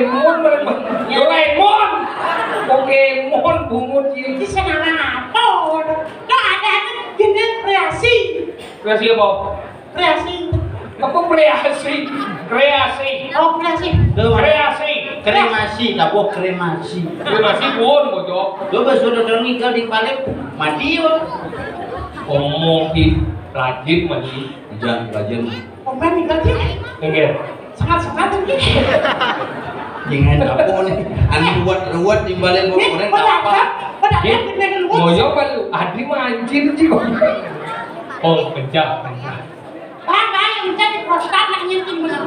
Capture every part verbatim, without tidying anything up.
Doraemon, Doraemon. Pokemon bungut ini. Iki sing aran apa? Kok ada jeneng kreasi? Kreasi apa? Kreasi. Apa kreasi? Kreasi. Oh, kreasi. Tuh, kreasi. Kremasi, tabuh kremasi. Kremasi pun, bocok. Lo besok udah nikah di balik mati yo. Ngomong ki rajin mandi. Jangan rajin. Open nikah sih. Enggak. Sangat-sangat ini. Jangan apa nih? Anu ruwet-ruwet di balik mau korek apa? Ngoyo kan lu? Adi mah anjir sih kok. Oh, pencah, pencah. Bang, bang, yang jadi prostat nak nyenting bener.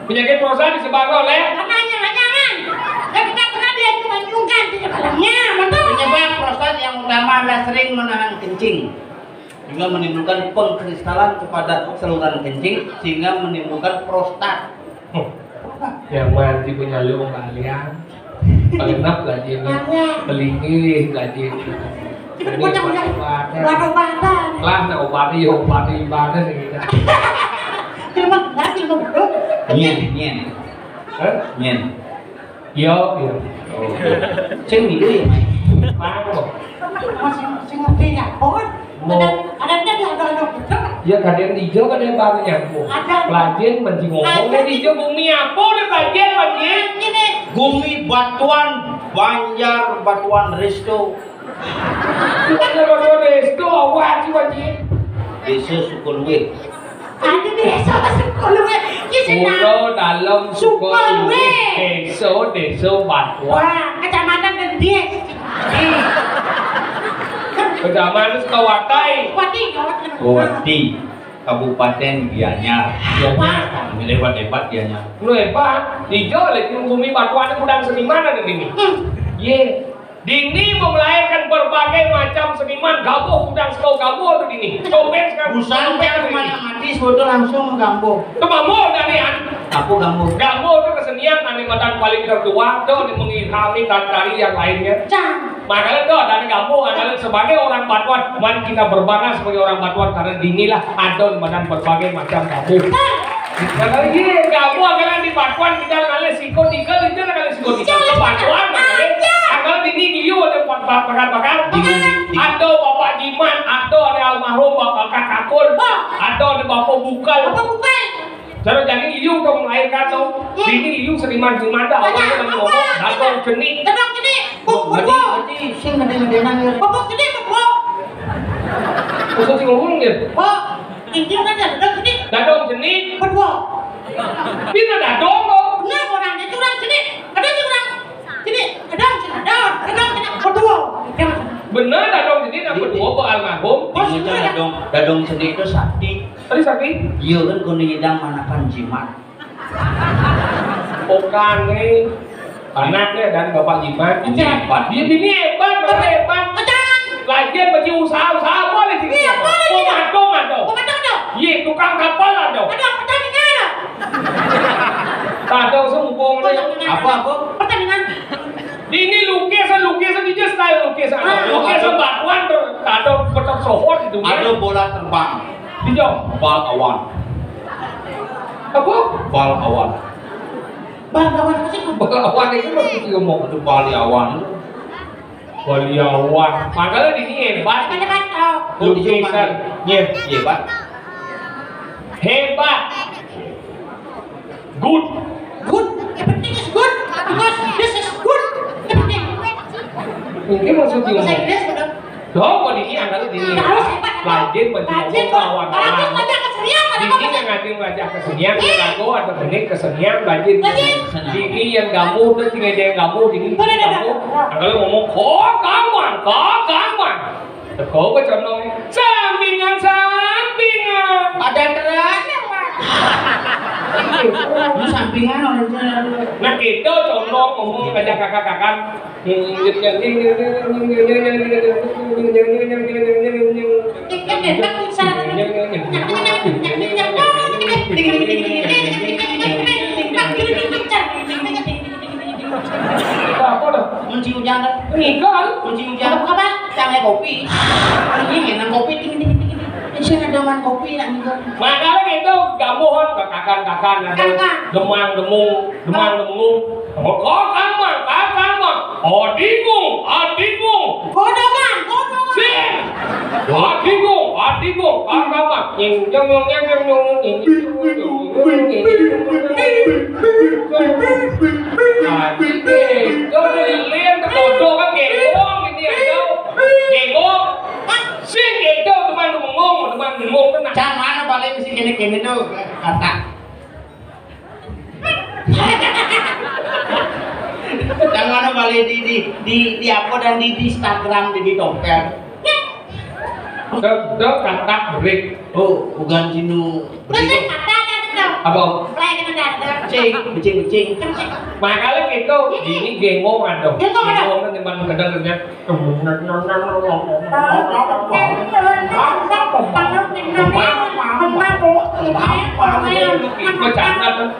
Penyakit prostat disebabkan oleh? Karena hanya hanya kan. Dan kita pernah dia cuma nyungkan di dalamnya, betul? Penyebab prostat yang utama adalah sering menahan kencing, sehingga menimbulkan pengkristalan kepada saluran kencing, sehingga menimbulkan prostat. Yang mandi punya lu kalian. Pengenap lagi ini. Pelingih lagi ini. Ini obat-obatan. Lah, nah, obati, obati ibadah sih kita. Terima kasih, Bro. Nyen, nyen. Hah? Nyen. Yo, yo. Oh. Sing milu ya, Mai? Paham kok. Masih, masih ngerti ya, Bos? Ada, ada, ada, ada, ada. Ya, kadang di ijo, kadang baru nyambung. Ada. Pelajin, mesti ngomong. Ada. Di ijo, bumi apa udah pelajin, pelajin? Ini. Gumi Batuan, Banjar Batuan Resto. Bukannya Batuan Resto, apa sih, Pak Ji? Desa Sukolwe. Ada desa Sukolwe. Ki senang. Pulau Dalam Sukolwe. Sukolwe. Desa, desa Batuan. Wah, kecamatan Gendis. Kecamatan Sukawati. Wati, Wati. Wati. Kabupaten Gianyar. Gianyar. Wah. Ini hebat-hebat Gianyar. Lu hebat. Ijo lagi bumi Batuan gudang seniman ada di sini. Hmm. Ye. Dini mau melahirkan berbagai macam seniman, gabuh gudang sekau gabuh tuh dini. Coben sekarang. Busan teh kemana mati, sudah langsung gambuh. Kemampuan dari an. Aku gambuh. Gambuh itu kesenian anu madan paling tertua, tuh anu mengilhami tari-tari yang lainnya. Cang. Makanya tuh ada gambuh, ada sebagai orang Batuan, mari kita berbangga sebagai orang Batuan karena dinilah ada madan berbagai macam gambuh. Nah, iya, gambuh anggaran di Batuan, kita ngalih siko tiga, kita ngalih siko tiga. Ke Batuan, anggaran di ini liu ada bakar-bakar. Ada Bapak Jiman, ada ada almarhum Bapak Kakakul, ada ada Bapak Bukal. Bapak Bukal. Cara jadi liu tuh melahirkan tuh. Ini liu seniman seniman dah, awalnya ngomong, datang seni. Datang seni. Buk, buk, buk. Berarti sing ngedengerin ya. Buk, buk, seni, buk, buk. Usah sih ngomong ya. Buk. Intinya kan ya, datang seni. Datang seni. Buk, buk. Kita datang kok. Benar, orang itu orang seni. Ada sih orang seni. Ada sih, ada. Ada sih, ada. Berdua. Bener, dadong seni nang berdua, Pak almarhum. Bos, dadong, dadong seni itu sakti. Tadi sakti? Iya kan, kono nyidang manapan jimat. Bukan nih. Anaknya dan Bapak Jimat. Hebat. Dia ini hebat, Bapak hebat. Lagian bagi usaha-usaha boleh sih. Iya, boleh. Mau madong, madong. Mau madong, madong. Iya, tukang kapal ada. Ada pertandingan. Ada sungkung. Apa, apa? Pertandingan. Ini lukisan, lukisan, ini style lukisan. Ah. Lukisan Batuan tuh, ada petok sohor gitu. Ada bola terbang. Dijawab. Bal awan. Apa? Bal awan. Bal awan apa sih? Bal awan itu mah kita ngomong. Itu bali awan. Bali awan. Makanya di ini hebat. Ada kan? Oh. Lukisan. Iya, hebat. Hebat. Good. Good. Everything is good because this is good. Everything. Ini maksudnya. Bahasa Inggris betul. Loh, kok ini angkatnya di ini? Harus hebat. Rajin, rajin, lawan. Orang belajar kesenian, di ini yang ngadil belajar kesenian, lagu atau benih kesenian, rajin. Rajin. Di ini yang gamuh, tuh tinggal dia yang gamuh, di ini gamuh. Angkatnya ngomong, kok gamuh, kok gamuh. Teko ke condong. Sampingan, sampingan. Ada terang, Mas. Ini sampingan orang. Nah, kita condong ngomong ngajak kakak-kakak. Apa dah? Kunci hujan dah. Enggak. Kunci hujan. Apa? Cangnya kopi. Ini nang kopi, ting, ting, ting, ting. Ini sih ada man kopi nak nih. Makanya gitu. Kamuhun kakakan-kakan ada. Kakan. Demang demung, demang demengung. Oh, kakan mang, kakan mang. Adingung, adingung. Godongan, godongan. Sing. Adingung, adingung, kakan mang. Nying, nyong, nyong, nyong, nyong, nyong, nying. Ah, ini. Jauh dari lien, terbodoh kan, gengong, ini, jauh. Gengong. Sing, itu, teman, ngomong, teman, ngomong, tenang. Cang mana balik mesti kene-kene tuh, kata. Yang mana balik di, di, di, di apa dan di, di Instagram, di, di dompet. Dok, dok, katak berik. Oh, bukan sinu berik. Apa? Cing, becing, becing. Makanya gitu, ini gengong ada. Gengong ada. Gengong kan teman kadang kerja. Bercanda tuh.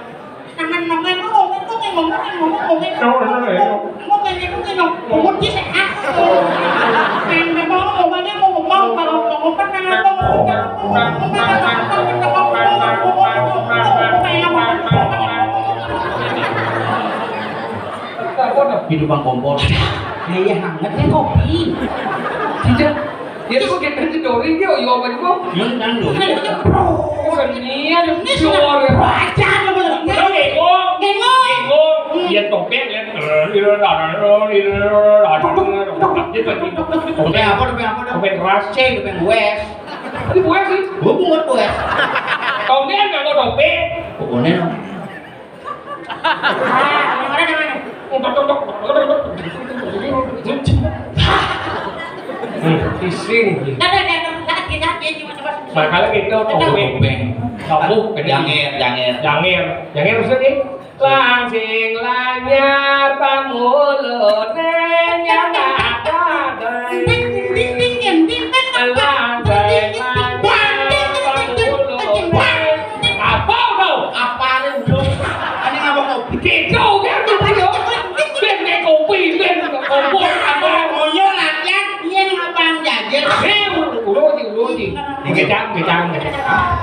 Hidup bang kompor. Nah, iya hangat ya kopi. Tidak. Ya, lu kayak nanti dori dia, yo, apa juga? Yang nang dori. Kesenian, juara. Baca lu bener. Lu bego. Bego. Bego. Iya, topeng, ya. Topeng apa, topeng apa, topeng? Topeng keras. Cek, topeng wes. Ini wes sih. Gua buat wes. Topeng nggak mau topeng. Pokoknya, Ising. Makanya kita topeng. Kamu janger, janger. Janger. Janger maksudnya? Langsing lanyar pamulune nyanak dadai. Langsing lanyar pamulune. Apa kau? Apa lu? Ini ngapa kau? Gitu, kan, gitu. Ben, ben, kopi, ben, kompor, apa? Oyo, latihan, iya, nih, apa yang jajan? Eh, uruti, uruti. Kecap, kecap, kecap.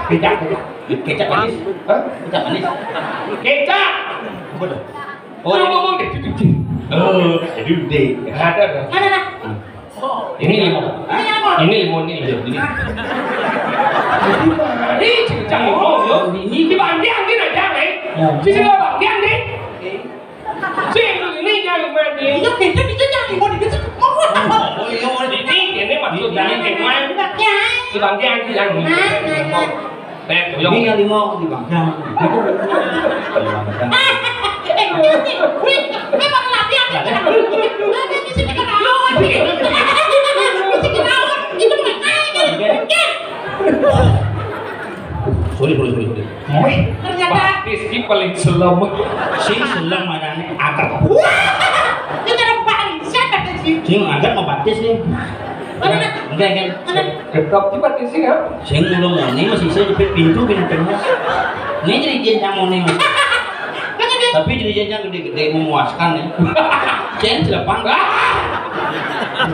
Kecap, kecap. Kecap manis. Hah? Kecap manis. Kecap. Apa tuh? Oh, lu ngomong deh, duduk, duduk. Oh, duduk deh. Ada, ada. Mana, mana? Ini lima. Ini lima. Ini lima, ini lima. Ini. Ini cang ngomong, yo. Ini. Di bangkiang, ini aja, eh. Ya. Sini lah bangkiang, deh. Sini, ini jangan main, deh. Iya, beda, beda, jangan ngomong, dikasih ngomong. Oh, iya, ini, ini maksudnya, ini main. Bangkiang. Di bangkiang, ini yang. Nah, nah, nah. Nek, ini yang lima di bangkiang. Eh, ini, wih, ini bakal latihan, nih. Ini sih ketahuan, nih. Ini sih ketahuan, ini main, nih. Sorry, sorry, sorry, sorry. Ternyata. Pak Rizky paling selem. Sing selem mana nih? Akar. Wah, ini ada Pak Rizky, kata sih. Sing angkat mau batis nih. Mana, mana? Enggak, enggak. Mana? Tetap di batis sih, ya. Sing udah muni masih saya jepit pintu gini terus. Ini jadi jenjang muni, Mas. Mana dia? Tapi jadi jenjang gede-gede memuaskan ya. Ceng celepang. Ah!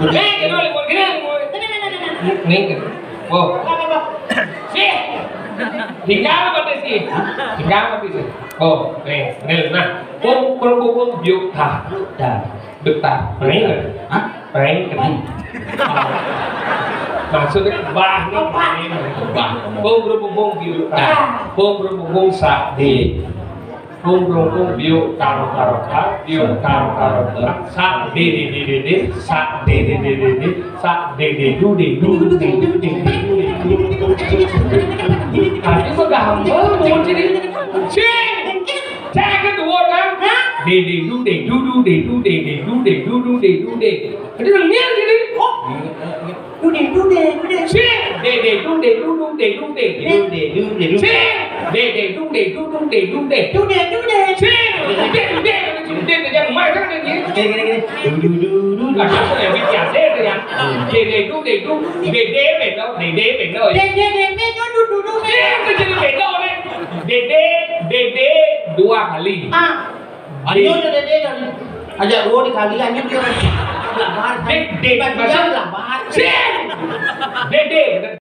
Gede. Eh, gini, gini, gini. Ini, ini, ini, ini. Nih, gitu. Oh. Apa, apa? Sih. Tinggal apa sih? Tinggal apa sih? Oh, nih, nih, nah. Pung, pung, pung, pung, biuk, tah. Dah. Betah. Main nggak? Hah? Main nggak? Main. Maksudnya kebah nih, main. Kebah. Pung, pung, pung, pung, biuk, tah. Pung, pung, pung, pung, sa, di. Kung kung kung biu taro taro ta, biu taro taro ta, sa de de de de de, sa de de de de de, sa de de du de du du de du de du de du. Tadi mah gampang mau jadi. Cing! Cing kedua kan? De de du de du du de du de de du de du du de du de. Tadi nengil jadi. Oh. Dude, dude, dude. Sing. De, de, dude, du, dude, dude. Dude, dude, dude. Sing. De, de, dude, du, dude, dude. Dude, dude. Sing. Dude, dude, dude, jangan main, jangan, jangan. Gini, gini, gini. Du, du, du, du, du. Lah, apa ya, bikin ada itu ya. Hmm. De, de, dude, du. De, de, beda. De, de, beda. De, de, de, beda, du, du, du, beda. Sing, itu jadi beda, nih. De, de, de, de, dua kali. Ah. Ayo, udah, deh, deh, deh. Aja gua dikali, anjir, dia. Labar. Dek, dek, Bang, maksud dia labar. Sing. Dek, dek.